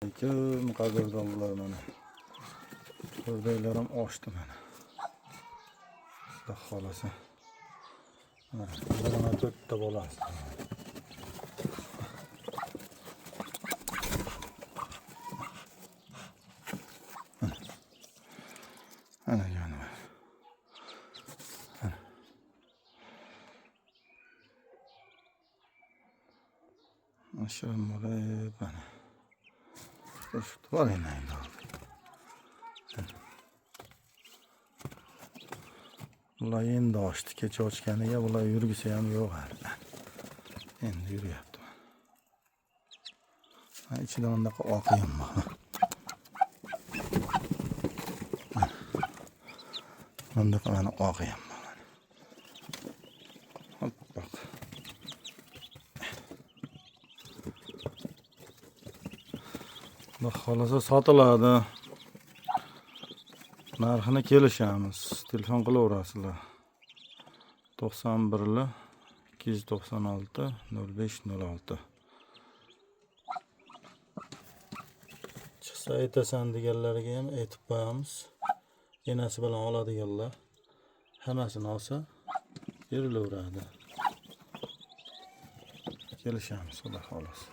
Alaykum, qadrdonlar, mana. O'rdaklarim oshdi mana. Xudo xolasa. Mana 24 ta bolasi. Ana jonivor. Ana. Shirin bo'lib mana. Shu bor endi. Bular endi ochdi. Kecha ochganiga bular yurgisi ham yo'q hali. Endi yuryapti. Mana ichida bundaqa oq ham bor. Bundaqa mana oq ham bor. Oppoq. Xudo xohlasa sotiladi. Narxini kelishamiz. Telefon qilaverasizlar. 91 296 05 06. Chiqsa aytasan deganlarga ham aytib qo'yamiz. Enasi bilan oladiganlar hammasini olsa berilaveradi. Kelishamiz, xudo xohlasa.